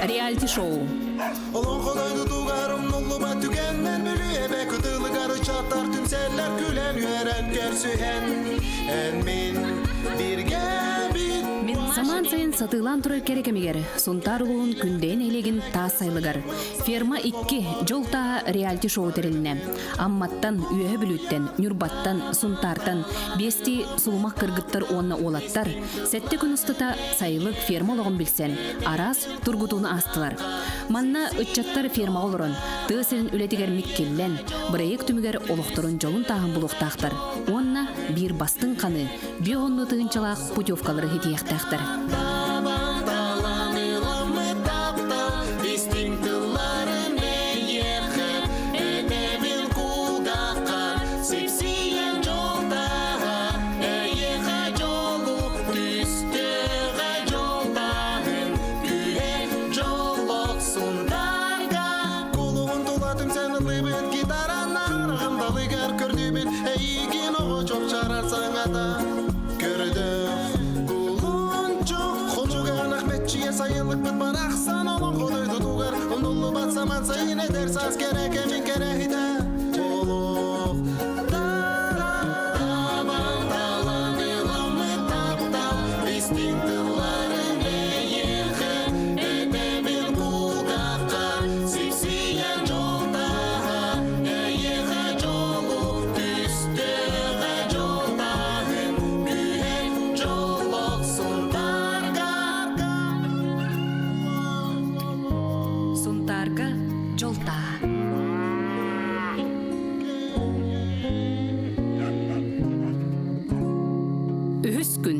Реалити-шоу. Олоҥхо дойдутугар умнуллубат түгэннэр Бүлүү эбэ кытылыгар ыччаттар түмсэллэр күлэн үөрэн көрсүһэн эн мин бииргэбит Самаан сайын сатыылаан турар кэрэ кэмигэр Сунтаар улууһун Күндэйэ нэһилиэгин таас сайылыгар Ферма 2 дьол тааһа реалити-шоу тэрилиннэ. Амматтан, Үөһэ Бүлүүттэн, Ньурбаттан, Сунтаартан биэстии сулумах кыргыттар уонна уолаттар сэттэ күн устата сайылык ферма олоҕун билсэн, араас тургутууну аастылар. Манна ыччаттар фермаҕа олорон, тыа сирин үлэтигэр миккиллэн, бырайыак түмүгэр олохторун дьолун тааһын булуохтаахтар уонна биир бастыҥ ханыы, биэс тыһыынчалаах путевкалары ситиһиэхтээхтэр. Гитараннаргым көрдүбүт эйигин оҕо чопчарар саҥата көрдөөх кулунчук хончугаанах мэччийэ сайылыкпыт барахсан олоҥхо дойдутугар умнуллубат саман сайын эдэр саас кэрэ кэмин кэрэһитэ олох истиҥ тылларын эйиэхэ этэбин кулгаахха сипсийэн дьолтааһа эйиэхэ дьолу түстүөҕэ дьолтааһын күһэн дьоллох Сунтаарга. Сунтаарга дьолтааһа. Үһүс күн.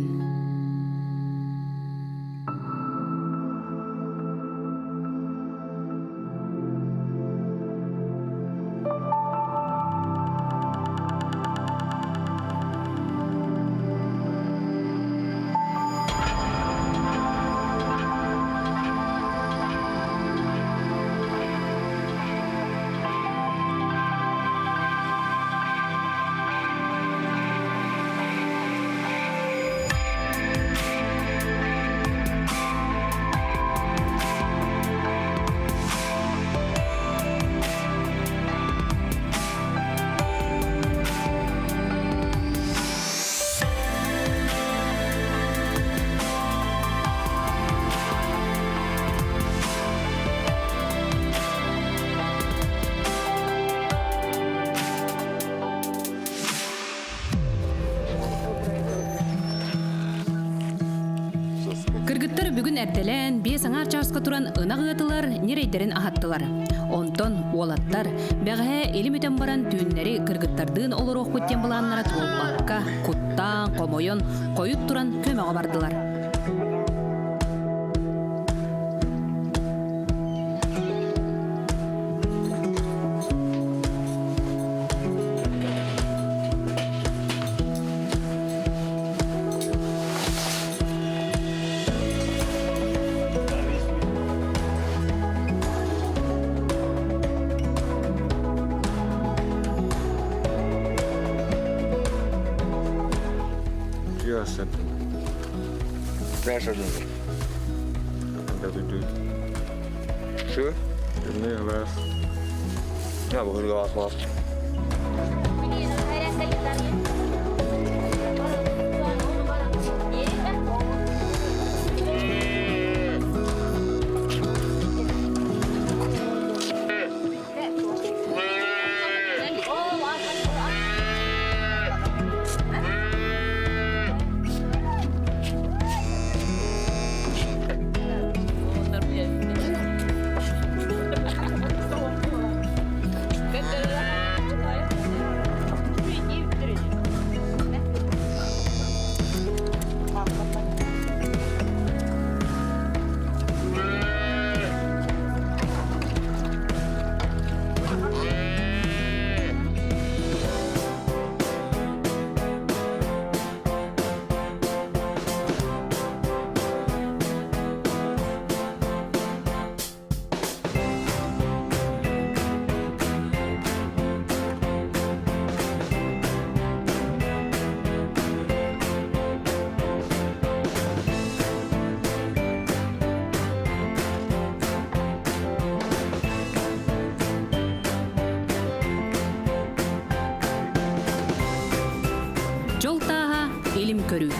Кыргыттар бүгүн эрдэлээн, биэс аҥаар чааска туран ынах ыатылар, ньирэйдэрин аһаттылар. Онтон уолаттар бэҕэһээ илим үтэн баран түүннэри кыргыттардыын олоруохпут диэн былааннара туолбакка, куттаан, хомойон, хойут туран көмөҕө бардылар. Yes, Pressure. That we do. Sure? Last. Ja, we gaan vast. Дьол тааһа илим көрүү.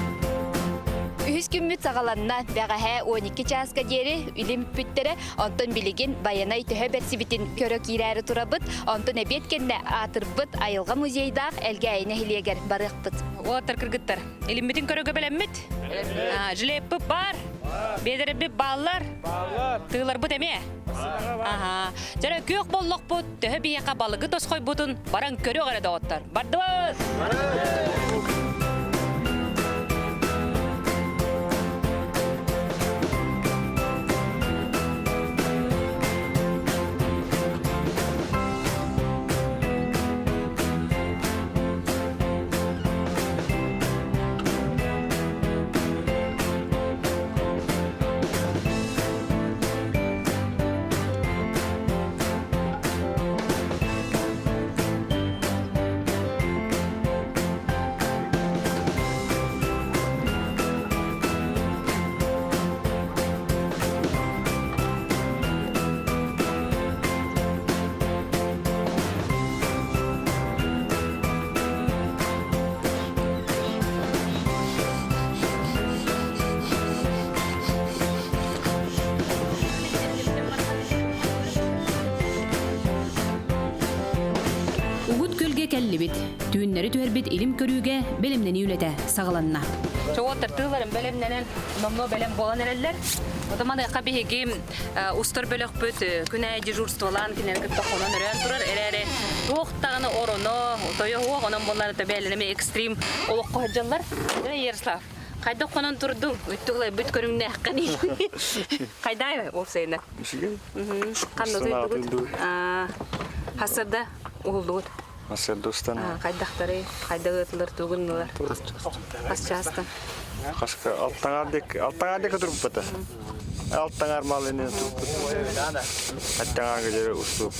Үһүс күммүт саҕаланна. Бэҕэһээ 12 чааска диэри илим бүттэрэ. Онтон билигин Байанай төһө бэрсибитин көрө киирээри турабыт. Онтон эбиэт кэннэ аатырбыт айылҕа музейдаах Элгээйи нэһилиэгэр барыахпыт. Уолаттар кыргыттар, илиммитин көрөгө бэлэммит. Жилеппит баар, биэдэрбит бааллар, тыыларбыт эмиэ. Аха. Дьэ күөх боллохпут төһө биһиэхэ балыгы тосхойбутун баран көрүөх эрэ доҕоттор. Бардыбыт! Угут күөлгэ кэллибит. Түүннэри түһэрбит илим көрүүгэ бэлэмнэнии үлэтэ саҕаланна. Чоҕоттор тыыларын бэлэмнэнэн, номнуо бэлэм буолан эрэллэр. Ото маныаха биһиги устар бөлөхпүт күн аайы дежурстволаан кинилэри кытта хонон өрөөн турар эрээри туох даҕаны ороно, тойо суох, онон буоллар бэйэлэрэ экстрим олоххо сылдьаллар. Ярослав, Хайдах хонон турдуҥ? Үттүк көрүҥнээххин. Хайдай ол сайына? Үчүгэй. Ханна утуйдугут? Хасырда уһулдугут. Хасырда устан. Хайдахтары, хайда ыытылар тугуннулар? Хас чаастан? Хаска алтаңар дек, алтаңар дек турбута. Алтаңар мал эне турбут. Аттаңар гежere уступ.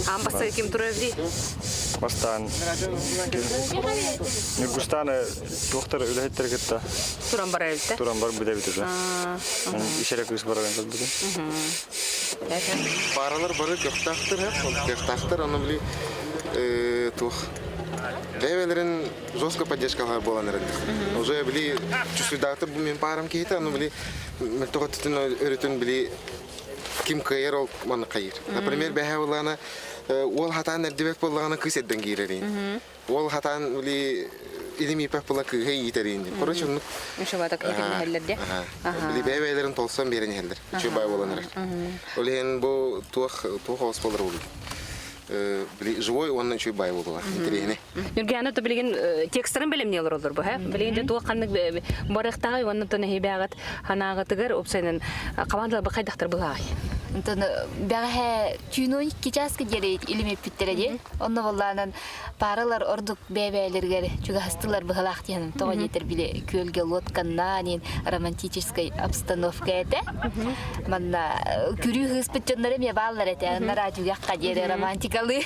Амбасы ким турар ди? Бастаан Ньургустааны туохтар үлэһиттэр кытта Туран барар эбит туран бар бүтэбит уже. Ишерек кыыс барарын көрбүтүм. Паралар бары көхтаахтар, көхтаахтар, ону били туох бэйэлэрин жестко поддержкалар буолан эрэллэр. Уже били чувствуйдаахтар бу мин парам киһитэ, ону били мөлтөх өттүтүн өрүтүн били ким кыайар ол манна хайыр. Например, бэһэ буллаҕына уол хатаан эрдибэт буоллаҕына кыыс эрдэн киирэрин. Уол хатаан били илим ииппэх була кыыһы иитэрин диэн. Короче, оннук. Ушабата иһэллэр де. Били бэйэ-бэйэлэрин толсон биэрэн иһэллэр. Үчүгэй баай буолан эрэр. Ол иһин бу туох туох оҕус буолар ол били живой уонна үчүгэй баай буолула. Интэриэһинэй. Ньургиана то билигин текстарын бэлэмнии олороллор бу, һэ? Билигин дьэ туох ханнык барыахтааҕый уонна тон эһибээҕит ханаағытыгар опсайынан командалар хайдахтар былаай? Онтон бэҕэһээ түүн 12 чааска диэри илим эппиттэрэ дии. Онно боллаанан паралар ордук бэйэ-бэйэлэригэр чугастылар быһалаах диэн тоҕо диэтэр били күөлгэ лодканнаан романтическай обстановка этэ. Манна күрүү хыыспыт дьоннор эмиэ бааллар этэ. Аннараа түгэххэ диэри романтикалыы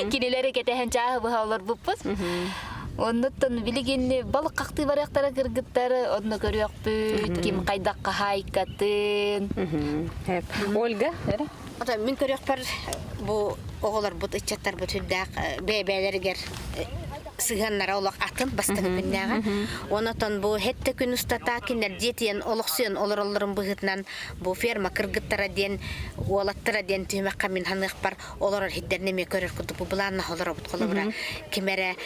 кинилэри кэтэһэн чааһы быһа олорбуппут. Оннуттан билигин балык хахтыы барыахтара кыргыттар, онно көрүөхпүт, ким хайдах хаһаайкатын. Ольга, эрэ? Мин көрүөхпэр бу оҕолорбут, ыччаттарбыт сүрдээх бэйэ-бэйэлэригэр сыһыаннара олох атын бастакы күннээҕи. Онотон бу хэттэ күн устата кинилэр дьиэтийэн олохсуйан олороллорун быһыытынан бу ферма кыргыттара диэн уолаттара диэн түһүмэххэ мин ханыахпар олорор иһиттэрин эмиэ көрөр курдук бу былааннаах олоробут холобура ким эрэ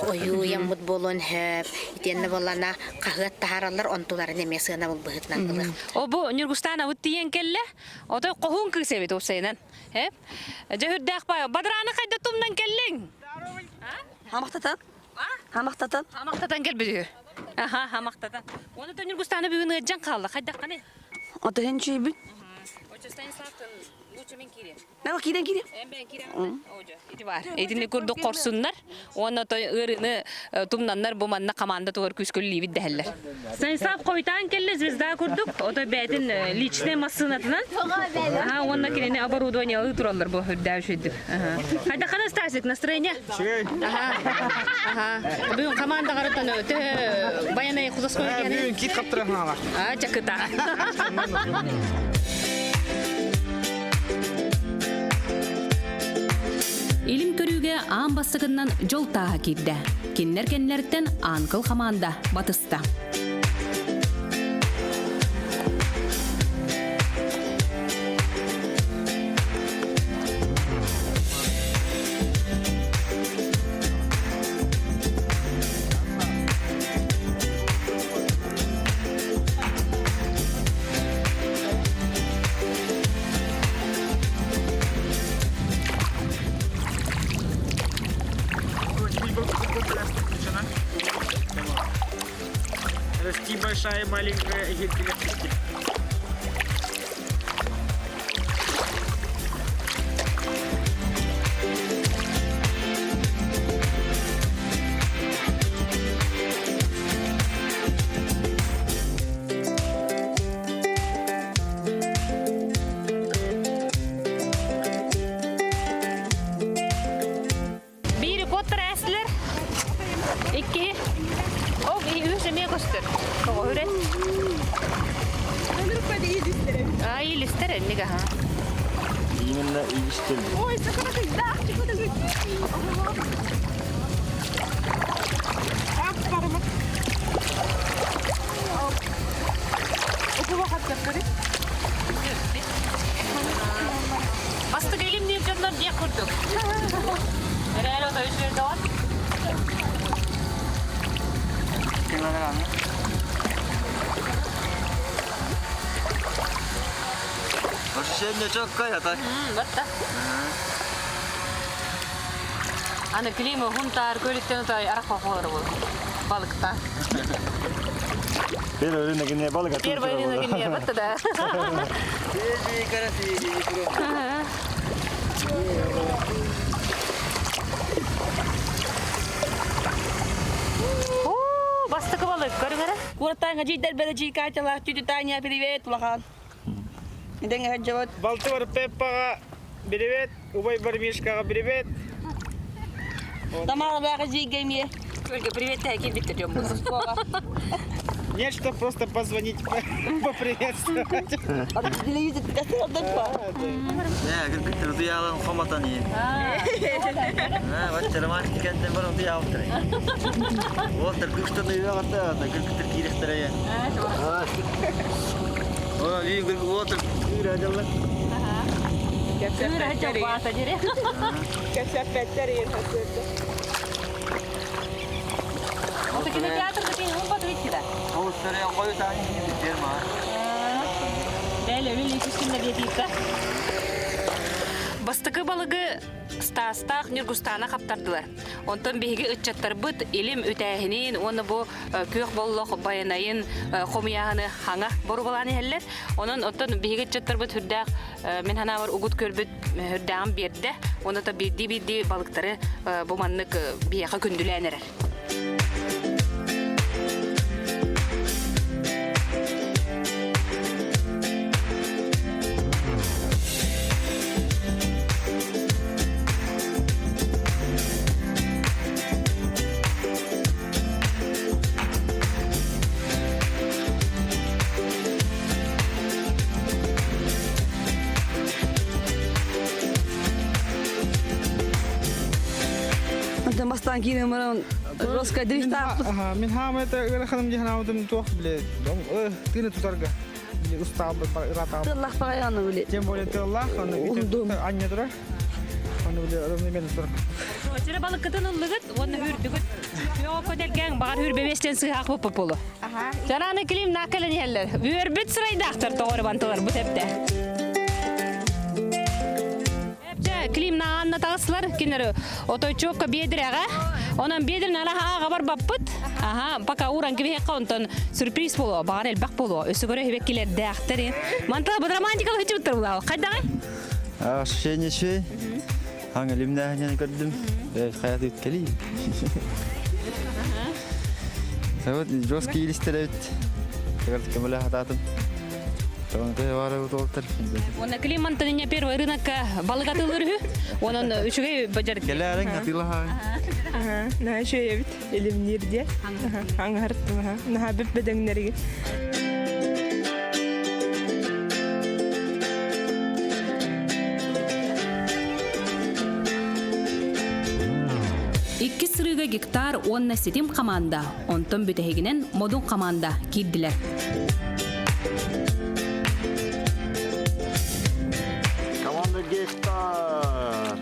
ойуу буолуон сөп итиэннэ буоллана хаһыат таһаараллар онтуларын эмиэ сыанабыл быһыытынан ылыах. О бу Ньургустаан абыт тиийэн кэллэ. Отой хоһуун кыыс эбит уопсайынан. Э? Дьөһүрдээх баай. Бадраны хайда тумнан кэллиҥ? Хамахтатан. Хамахтатан. Хамахтатан кэлбит Аха, хамахтатан. Оны Ньургустааны бүгүн ыаддьан хаалла. Хайдахханы? Ото хен чүйбүт. Очо Станиславтан лучше мен киирем. Нала киирэн киирэн. Итини курдук хорсуннар уонна той ыарыыны тумнаннар бу манна команда тугар күскүллүүбүт дэһэллэр. Станислав Хойтаан кэллэ звезда курдук, ото бэйэтин личный массыынатынан. Аха, уонна кинини оборудованиялыы тураллар бу үрдээ үчүйдүк. Хайдаххана Стасик, настроение? Аха. Аха. Бүгүн команда гарытан өтө баянай хузаской Бүгүн кит каптырахнаалар. А, чакыта. Илим көрүүгэ аан бастакыннан дьол тааһа киирдэ. Кинилэр кэннилэриттэн Анкл хамаанда батыста. Расти большая, маленькая, Биири куоттар ээстилэр. Икки. Ол үһүс эмиэ көстөр. Тоҕо үрэ? А, илистер энник аха. Именно илистер. Ой, сакана Бастык илимниир дьоннор диэх курдук. Эрээри ото үчүгэй Ощущение четкое, а так? Батта. Аны клима хунтаар көлүттэн отой арах хохолор был. Балыкта. Первый рынок не балык, а Первый рынок не батта да. Оо, бастакы балык, көрүҥ эрэ. Куораттан хажийтар бэрэчи Катялаах тетя Таня привет улахан. Идеҥ хадьабат. Балтыбар Пеппаҕа привет, убайбар Мишкаҕа привет. Тамаралаах эдьиийгэ эмиэ. Ольга, привет, киирбиттэр дьоммут. Нечто просто позвонить, поприветствовать. Телевизор Не, кыргыттар утуйаалан хоматан иин. Бачча романтик кэнтэн бар утуйаабыттар. Уолтар кыргыттар үйөҕөртө, кыргыттар киирэхтэрэ. О, үйүн кыргы уолтар кыыра дьаллар. Кыыра дьабаата дире. Кэпсэппэттэр иин хасырды. Ото кинотеатрда кин умбат виттида. Ол сөрөйөн қою тааны киирбиттер ма. Бәле үл икүскүннэ биэтиикка. Бастакы балыгы Стастаах Ньургустаана хаптардылар. Онтон биһиги ыччаттарбыт илим үтээһинин уонна бу күөх боллох байанайын хомуйааһыны хаҥа боруобалаан иһэллэр. Онон оттон биһиги ыччаттарбыт хүрдээх мин санаабар угут көрбүт хүрдээҕин биэрдэ. Уонна то биирдии-биирдии балыктары бу маннык биһиэхэ күндүлээн эрэр. Онтон бастаан киирэн баран Роска дрифтаахпыт. Мин хаамайта ыараханым дии санаабытым туох бile тыыны тутарга устаабыт ыраатаабыт. Тыллах баҕайы били. Тем более тыллаах, аны анньа турар. Аны били одновременно турар. Чыры балыккытын ыллыгыт, уонна хүрдүгүт. Йоо көтөргәң бағар хүрбебестен сыһаах буппут болу. Жараны клим накален иһэллэр. Үөрбүт сырайдаахтар тоҕор бантылар бу тэптэ. Эпчэ клим наанна таҕыслар кинер отойчуокка биэдирэҕэ. Онон биэдирин араха ааҕа барбаппыт. Аха, пока уран кибиһэкка онтон сюрприз болуо, бағар элбэх болуо. Өссө көрө хибеккилердээхтер. Мантала бу романтикалы хычыбыттар булаа. Хайдаҕай? Ощущение швей. Хаҥа лимнээһинен көрдүм. Хайат үткели. Вот жесткий илистер эбит. Көмөлө хатаатым. Уонна Климантониня первый рынокка балык атылыр үһү. Онон үчүгэй бажар. Келээрин атылаха. Наһаа үчүгэй эбит. Илимниир диэ. Аҥаһарттым аха. Наһаа бүп-бөдөҥнөрүгүн. Иккис сырыыга гектар уонна ситим хамаанда, онтон бүтэһигинэн модун хамаанда киирдилэр. Команда гектар!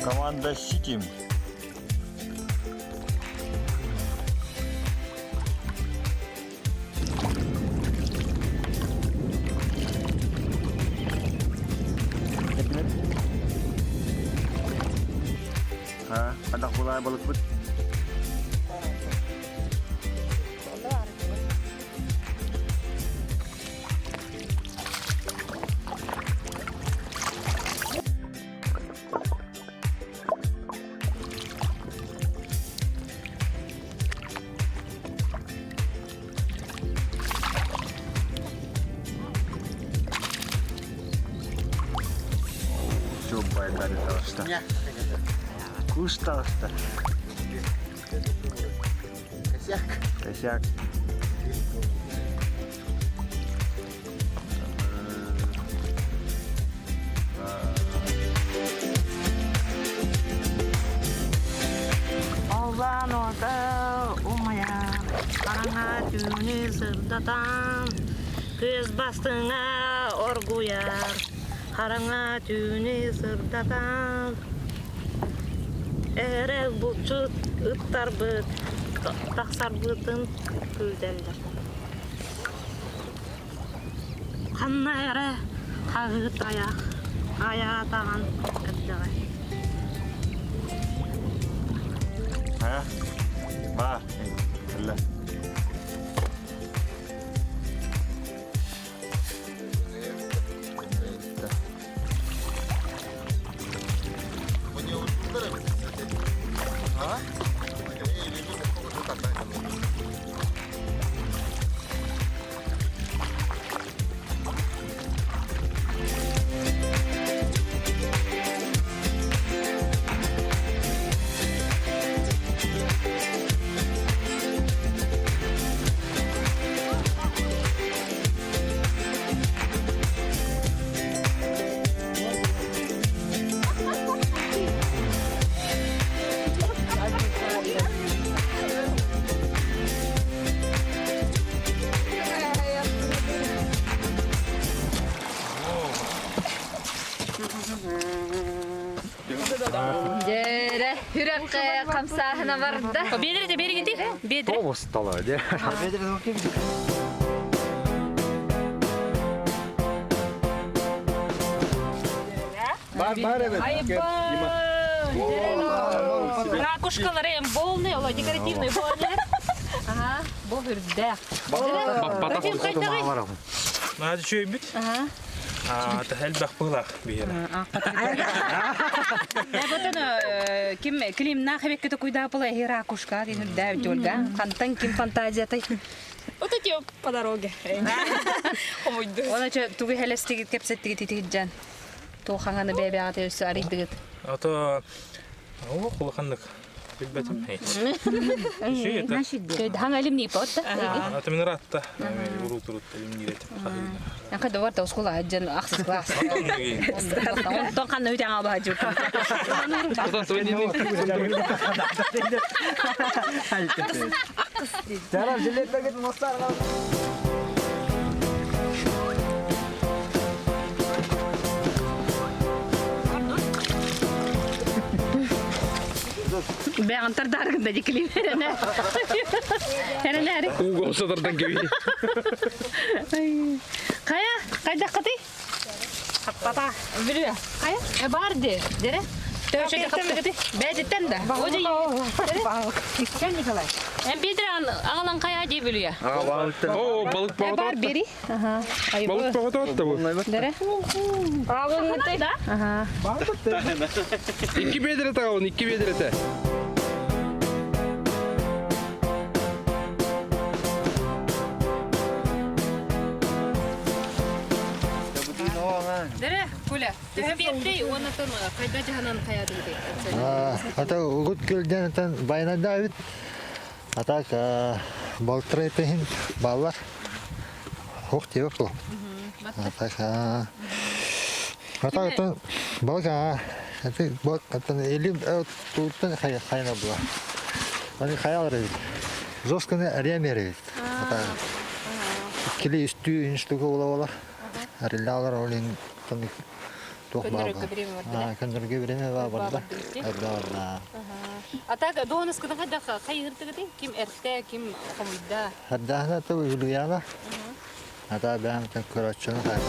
Команда Ситим. Хадах булай балыкпыт. Таҕыста. Кус таҕыста. Косяк. Косяк. Оллаан ота умайар, хараҥа түүнү сырдатан, күөс бастыҥа оргуйар, хараҥа түүнү сырдатан, эрэл булчут ыттарбыт тахсарбытын күүтэллэр. Ханна эрэ хаһыыт айах айаатаҕын эрдэҕэ. Ха? Ба, кэллэ. Дьэрэ, хүрэх хамсааһына барда. Бедре бергити. Бедре. Тоҕус тола, де. Бар бар evet. Ракушкалары эм полный, ола декоративный полный. Ага, бу хүрдээх. Наадьы чөйбүт. Элбэх быылаах биһиэнэ. Ботон ким климна хебекке токуйдаапыла эһи ракушка дин үрдээбит Ольга. Хантан ким фантазиятай. Вот эти по дороге. Хомуйду. Она че тугу хелестигит кепсеттигит итигиджан. Туохаңаны бэбэҕэ өссө арыйдыгыт. Ото о улаханнык билбэтим. Хаҥа илимнии пот. Ата мен ратта. Урут урут илимниир этим. Яка довар оскула хаджан ахсыс класс. Онтон ханна үтәң алба хаджу. Жарар жилет берген мостар. Бэҕантар дааргында дикили эрэнэ. Эрэнээри. Ууга сатардан кеби. Хайа, хайдаххытый? Хаппата. Билүө. Хайа, э бар де. Дере. Төшөдө хаптыгыты. Бэдиттен да. Ожи. Кел Николай. Эм бидер агалан кая дей билүө. О, балык Э бар бери. Аха. Балык пағаты бу. Дере. Да? Аха. Икки бедре тағалын, икки бедрете. Дере, Куля. Төһө биэрдэй уоннатан хайда жаһанан хаядыгыты. Ата угут көлден атан байнада бит. Атак балтырай тыһын баллар. Хох тебе бу. Атак Ата ата балга аты бот атан элим туттан хайна була. Аны хаялар бит. Жестканы аремер бит. Ата кили үстүү инштуга була була. Ариллалар олин тон туох Көннөргө время бар. Көннөргө время бар барда. Арда. А так донус кыдан хайда хайыртыгыты ким эрте, ким хомуйда. Ардаһына ту Юлиана. Ата бэм тэн көрөччүнү хай.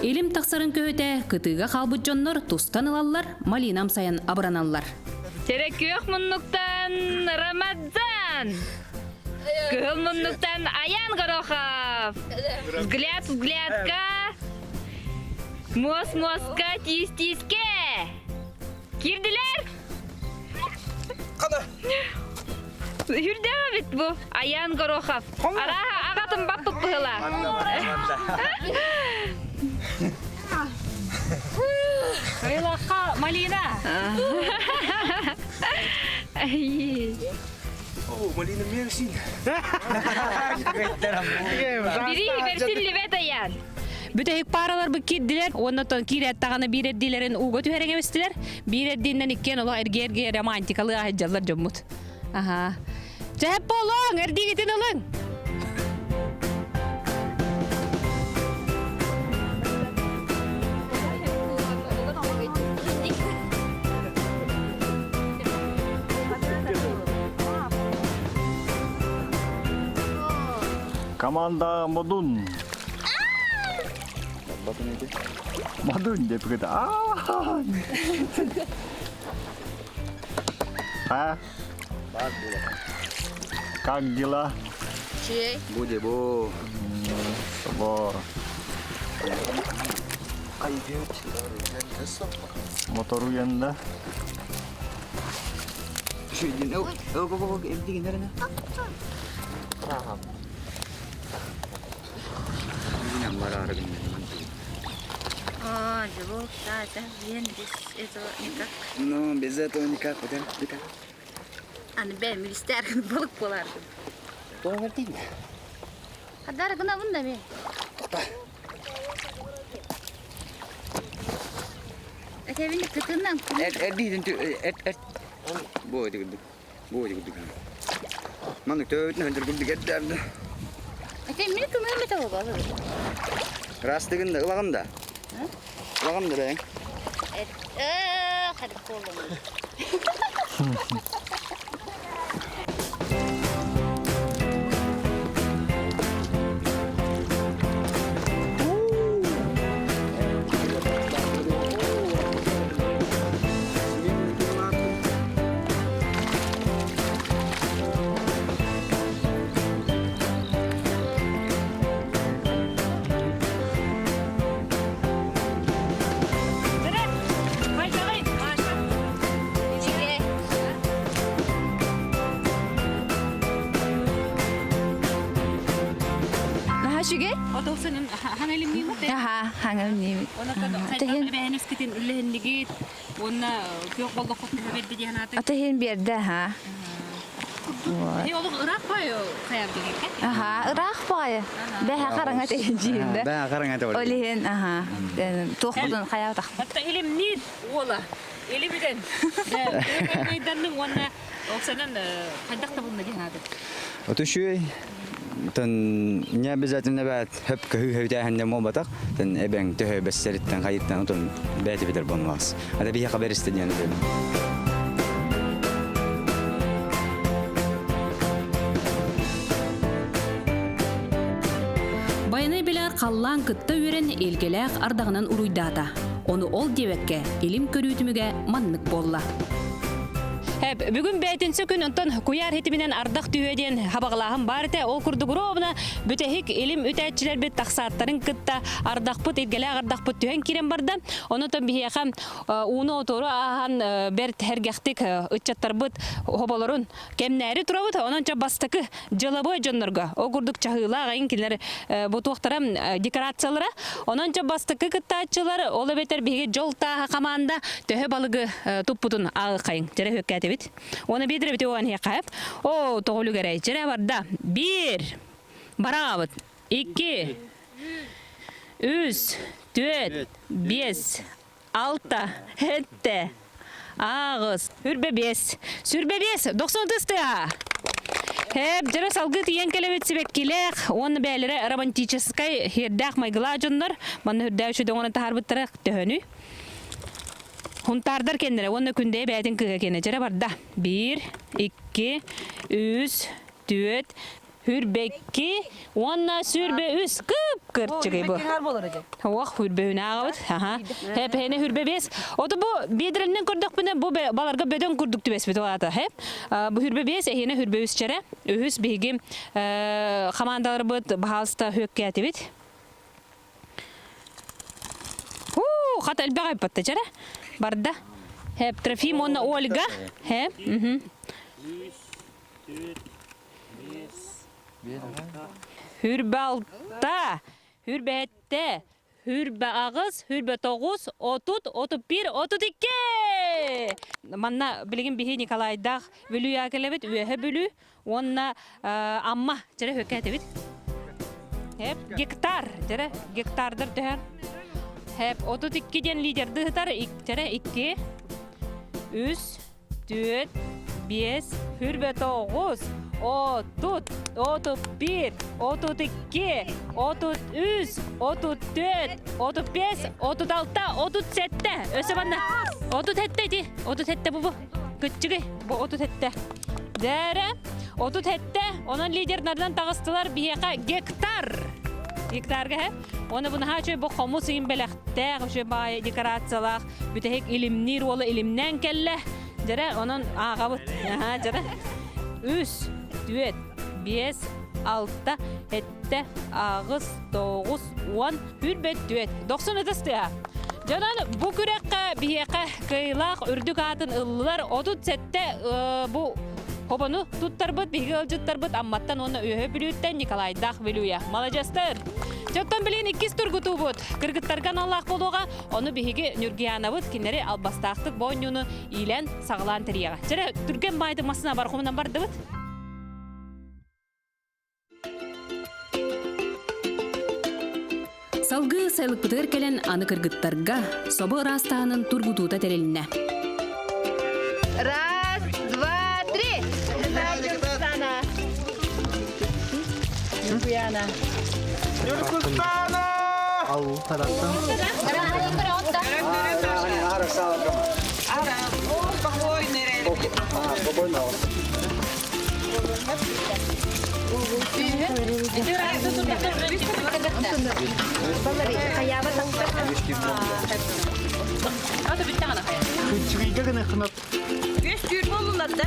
Илим тахсарын көһүтэ кытыыга хаалбыт дьоннор тустан ылаллар, малинам сайан абыраналлар. Тере күөх муннуктан Рамазан! Кыһыл муннуктан Аян Горохов! Взгляд взглядка! Муос муоска тиис тииске! Кирдилер! Қана. Үрдэҕэ бит бу Аян Горохов. Арааһа аҕатын баппыт быһыла. Рылаха малина. О, малина мерсин. Бири берсиллибет Аян. Бүтэһик паралар бу кирдилер, оннотон киирээт даҕаны биир эрдиилэрин ууга түһэрэн эбистилэр. Биир эрдииннэн иккиэн олох эргиэ-эргиэ романтикалыы аһыдьаллар дьоммут. Аха. Чэһэп болуоҥ, эрдиигитин ылыҥ! Команда Модун. Модун деп кете. А? Как дела? Буде бу. Во. Мотору yanında. А, да, да, без этого никак. Ну, без этого никак. Вот это. Аны бәм милистер балык боларды. Тоға бер Хадар гына бunda мен. Әтәбин кытынан. Бу дигүдүк. Бу дигүдүк. Маны төбөтүн өндүргүм дигердерди. Әтәбин мени кымын бете болду. Рас дегенде ылагым да. Ылагым да бәң. Э, хадып болдум. Наһаа Отоосунун хаҥалимниимат Аха, хаҥалимниимит. Онон бэһэнискитин үллэһиннигит, уонна күөх боллоххут түһэ берди диэн ааты. Ата хин берде, ха. Эһи олох ыраах баайы хайар дигекке? Аха, ыраах баайы. Бэһэ хараҥа тэйдиинде. Бэһэ хараҥа тэйдиинде. Ол иһин, аха, туох будун хайаатах. Hatta илимниир уола. Илимиден. Көйданның уонна оксанан хайдах табылна диэн ааты. Отушуй тон не обязательно бәт хөп көһү хөйтәһәндә мобатак тон эбең төһө бәссәриттен хайыттан отон бәти битер бонлас. Ата бихе хабер истедиен дем. Байанай билэр халлаан кытта үөрэн илгэлээх ардаҕынан уруйдаата. Ону ол диэбэккэ илим көрүүтүмүгэ маннык буолла. Бүгүн бээтинсэ күн онтон куйаар хитиминэн ардах түһүө диэн хабаҕалааһын баар этэ. Ол курдук ровно бүтэһик илим үтээччилэрбит тахсааттарын кытта ардахпыт, илгэлээх ардахпыт түһэн киирэн барда. Онон биһиэхэ ууну отору ааһан бэрт һэргэхтик ыччаттарбыт хоболорун кэмнээри турабыт. Онон ча бастакы дьылабыай дьоннорго ол курдук чаһыылаах айын кинилэр бу туохтара декорациялара. Онон ча бастакы кыттааччылар ол эбэтэр биһиги дьол тааһа хамаанда төһө балыгы туппутун ааҕыххайыҥ. Дьэрэ хөккээтибит. Уона биэдэрэ бити оҕан иһиэххэ. Оо, тоҕулүгэрэй. Дьэрэ барда. Биир. Бараҕабыт. Икки. Үс. Түөрт. Биэс. Алта. Сэттэ. Аҕыс. Үрбэ биэс. Сүрбэ биэс. Дохсун тыстыа. Эп, дьөрө салгыы тиийэн кэлэбит сибэккилээх уонна бээлэрэ романтическай хиэрдээх майгылаах дьоннор манна үрдээх үчүгэй оҥорон таһаарбыттара төһөнүй? Хунтаардар кэннэрэ уонна күндэйэ бэйэтин кыыһа кэннэ дьэрэ барда. Биир, икки, үс, түөрт, Хүрбэкки уонна сүрбэ үс кып кырчыгый бу. Ох, хүрбэ үн ааҕабыт. Аха. Хэп хэне хүрбэ бес. Ото бу биэдэринэн көрдөхпүнэ бу баларга бөдөҥ курдук түбэспит олаата. Хэп. Бу хүрбэ бес эһиэнэ хүрбэ үс чэрэ. Үһүс биһиги хамаандаларбыт баһаалыста хүөккээтибит. Хуу, хат элбэх айпатта чэрэ. Барда. Хэп, Трофим уонна Ольга. Хэп. Хүрбэ алта, хүрбэ сэттэ, хүрбэ аҕыс, хүрбэ тоҕус, отут, отут биир, 32! Манна билигин биһи Николайдаах Бүлүү кэлэбит, Үөһэ Бүлүү уонна Амма дьэрэ хөккээтибит. Хеп, гектар, дьэрэ, гектардар төһө? Хеп, 32 диэн лидерды ыһытар, дьэрэ, икки, үс, түөрт, биэс, хүрбэ тоҕус, отут, 31, 32, 33, 34, 35, 36, 37. Өссө манна. 37 ити. 37 бу бу. Кыччыгый. Бу 37. Дәрэ. 37. Онон лидердарынан таҕыстылар биһиэхэ гектар. Гектарга һэ. Оны бунаһа үчүгэй бу хомус ыйын бэлэхтээх үчүгэй баай декорациялаах бүтэһик илимниир уола илимнээн кэллэ. Дьэрэ, онон ааҕабыт. Аһаа, дьэрэ. Үс, түөрт, биэс, алта, сэттэ, аҕыс, тоҕус, уон, үрбэт түөрт. Дохсун ытыс тыаһа. Дьонон бу күрэххэ биһиэхэ кыайыылаах үрдүк аатын ыллылар. 37 бу хобону туттарбыт биһиги ыалдьыттарбыт Амматтан уонна Үөһэ Бүлүүттэн Николайдаах Вилюя. Маладьыастар! Дьоттон билигин иккис тургутуубут. Кыргыттарга аналлаах буолуоҕа. Ону биһиги Ньургуйаанабыт кинилэри албастаахтык бу оонньууну иилэн, саҕалаан тэрийэҕэ. Чэрэ, түргэн баайдык массыына бархумунан бардыбыт. Салгыы сайылыкпытыгар кэлэн аны кыргыттарга собо ыраастааһынын тургутуута тэрилиннэ. Раз, два, три! Ньургуяна. Ньургустаана! Ал тараттан. Күчүгүйгэ гына хынат. Үс түүр болулар да.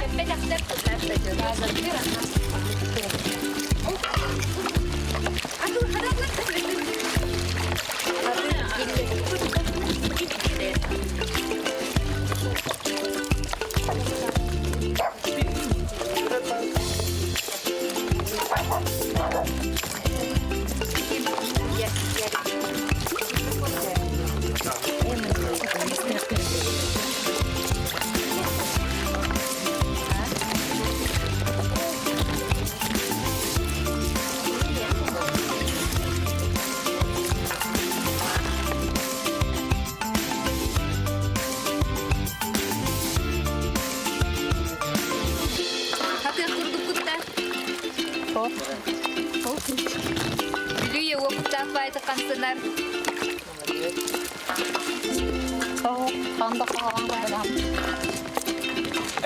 Бүлүү уопуттаах баайты хамсанар.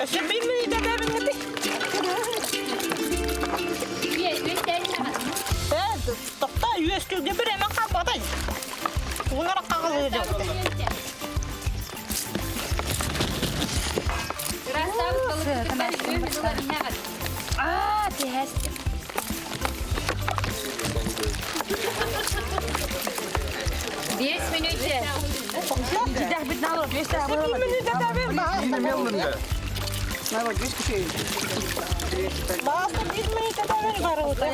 Өссө bir минутта бэбиҥҥити. Тохта үөскүлгэ бір эме қалбатай. Уунара қағылы жапты. Аа, тэхэс. Биэс мүнүүтэ. Bir минутта бэбин. Баасы bir минутта бэбин барута.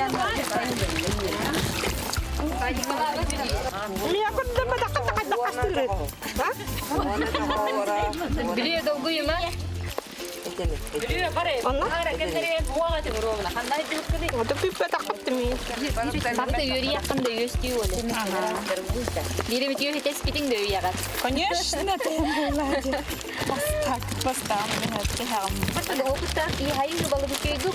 Мия күндө бадаққа тақадақастыры. Билиэ долгуйума. Хатта үөрүйэххин да үөстүү оле. Бире бит үөһү теспитиң да үүйэҕэр. Конечно, ты Бастак, бастам, мен өтті хағым. Опыттаах киһи хайыҥ балыгы көйдүү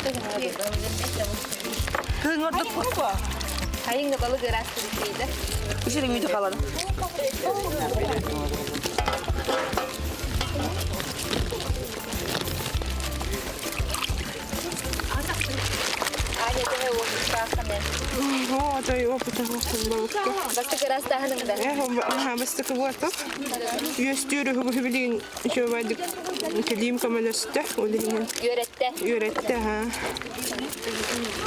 Хайыҥ балык ыраас көйдө. Ишерин үйдө калады. Аня төһө опыттааххын. Оо, той опыта балыкка. Бастык ыраастааһының да. Аха, бастакы буотах. Үөстүүрү хүбүлигин үчүбайдык килиим көмөлөстө, улиһинен. Үөрэттэ. Үөрэттэ, ха.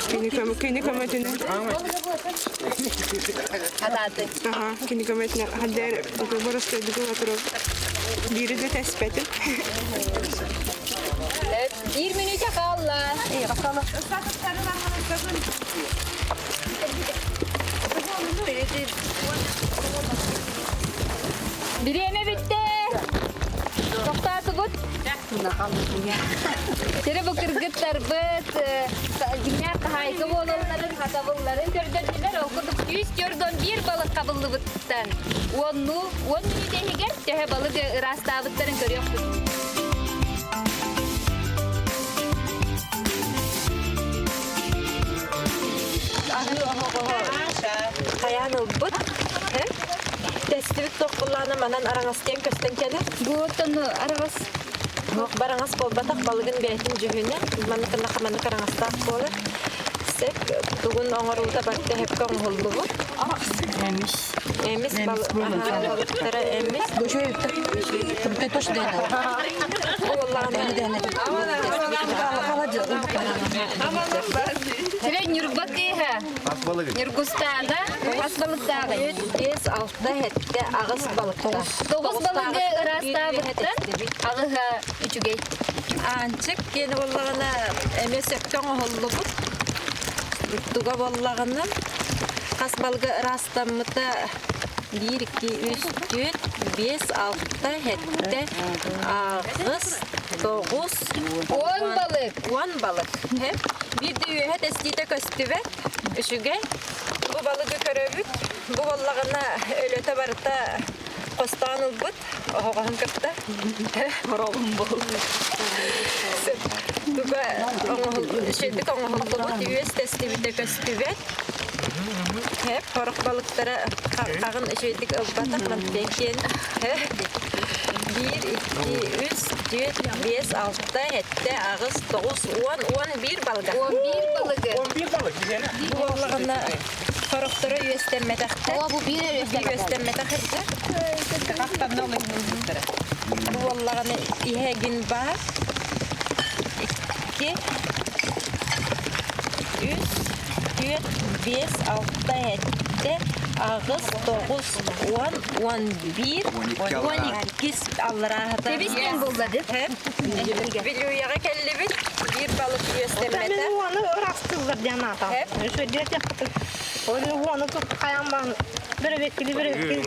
Кини көмө кини көмөтүнэ. Атааты. Аха, кини көмөтүнэ хаддер боростой дугу отуруп. Бири де теспетим. Bir мүнүүтэ хаалла. Бириэмэ бүтте. Тоқтаатыбыт. Тере бу кыргыттарбыт, дьиҥнээх хаһаайка буолалларын, хатабылларын көрдөрдүлэр. Ол курдук 141 балык қабыллыбыттан. Уонну, 10 мүнүүтэ иһигэр төһө балык ыраастаабыттарын көрүөхпүт. Хаян ылбыт. Тестибит тоққуллааны манан араңастен көстен келе. Бу оттон арагас Бараңас болбатақ балыгын бәйтін жүхіне. Маныкыннақа манык араңастаақ болар. Сек тугун оңоруулта барта хепке оңоллубу. Эмис. Эмис балыктара эмис. Тере Нюрба кыыһа. Нюргустаана хас балыктааҕый? 5, 6, 7, ағыс балыкта. Тоҕус балыгы ыраастаабыттан аҕыһа үчүгэй. Анчык кені боллағына эмес өпкөн оһоллубут. Туга боллағына қас балгы ырастаммыта 1, 2, 3, 4, 5, 6, 7, ағыс, 9, 10 балык. 10 балык. Bir de üyе testite көстүбет, үшүгэй. Бу балыгы көрөбүт. Бу боллағына өлөтө барыта костаан ылбыт, оһоҕоһун кытта. Хоролум бол. Туга шедик оҥоһуллубут, үөс тестибите көстүбет. Хеп, хорох балыктара қағын шедик ылбатах мантенкен. 1, 2, 3, 4, 5, 6, 7, ағыс, 9, 10, 11 балыга. 11 балыгы. 11 балык, Бу боллағына хорохторо үөстемметахта. О, бу биир Үөстемметахырда. Бу боллағына иһэгин бар. 2, 3, 4, 5, 6, 7, ағыс, 9, 10, 11, 12 алларахата. Тебистен буллады. Билюяға келлибит, бир балык Мен үөстеммете. уону ырастылар диэн аата. Үсөдүө тяхтыр. Оны уону тут каямбан биребеккили биребеккили.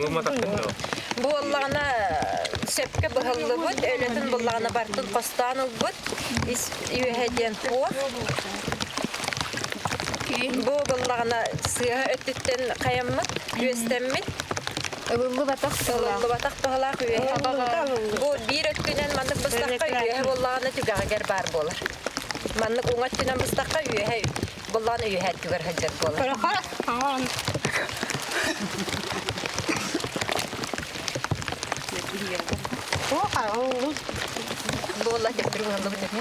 Бу оллағына сөпкө быһыллыбыт, өлөтүн буллағына бартын костаан ылбыт, ис үөһэдиэн туох. Бу буллағына сыаһа өттүттен каяммыт, үөстэммит. Ылыллыбатах Ылыллыбатах баһалаах үөһэ. Бу биир өттүнэн маннык быстахха үөһэ буллағына түгэҕигэр бар буолар. Маннык уҥа өттүнэн быстахха үөһэ. Боллаан үйэһээттүгэр сылдьар буолар. Буолла төптүр быһыллыбыт этэ.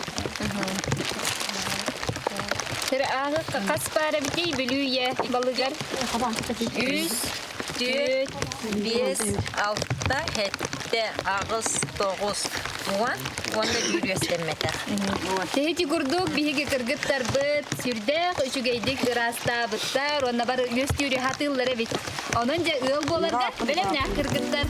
Тэр ааҕы хас паара битий Бүлүүйэ балыгар? Үс, түөрт, биэс, алта, сэттэ, аҕыс, тоҕус, уон уонна биир үөстэммэтэх. Тэһити курдук биһиги кыргыттарбыт сүрдээх үчүгэйдик ыраастаабыттар уонна бары үөстүүрү хатыыллар эбит. Онон дьэ ыал буоларга бэлэмнээх кыргыттар.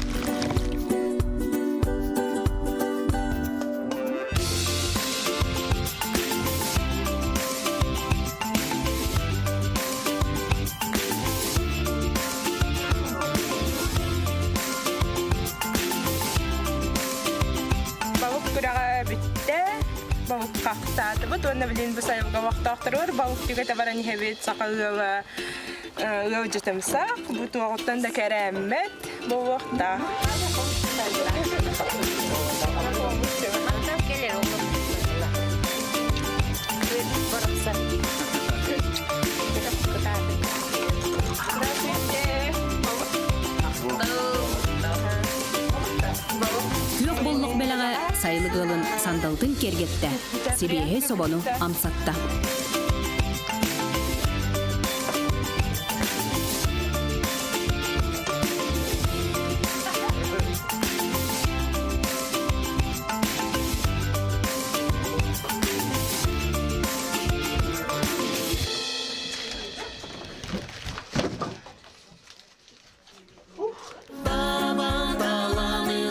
Балык күрэҕэ бүттэ. Балык хахтаатыбыт уонна билин бу сайылга олохтоохторугар балык түгэтэ баран иһэбит саха ыала ыалдьытымсах бу туоҕуттан да кэрээммэт буолуохтаах. Күөх боллох бэлэҕэ сайылык ыалын сандалтын киэргэттэ, сибиэһэй собону амсатта.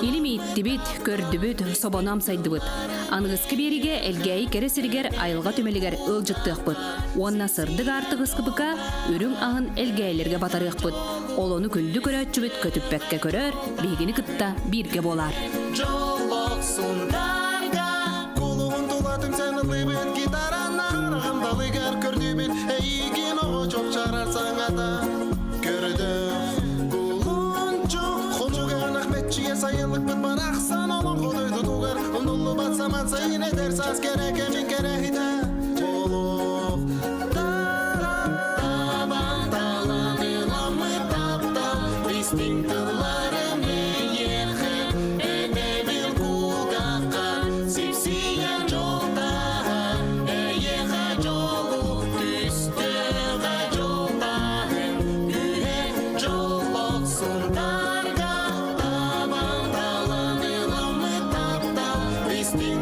Илим ииттибит, көрдүбүт, собону амсайдыбыт. Аныгыскы биэригэ Элгээйи кэрэ сиригэр айылҕа түмэлигэр ыалдьыттыахпыт. Уонна сырдык аартык ыскыбыка үрүҥ аһын элгээйилэргэ батарыахпыт. Ол ону күндү көрөөччүбүт көтүппэккэ көрөр, биһигини кытта бииргэ буолаар. Дьоллоох сунтаарга Кулуһун тула түмсэн ыллыыбыт гитаранан Хараҕым далыгар көрдүүбүн Эйигин оҕо чопчарар саҥата Көрдөөх кулунчук Хончугаанах мэччийэ сайылыкпыт барахсан Олоҥхо дойдутугар Умнуллубат саман сайын эдэр саас кэрэ кэмин кэрэһитэ Олох Табан талан ыламмыт таптал Истиҥ тылларым эйиэхэ Эдэбил кулгахха Сипсийэн дьолтаһа Эйиэхэ дьолу түстүөҕэ дьолтаһын Күүһэ дьоллох сунтаарга Табан талан ыламмыт таптал Истиҥ.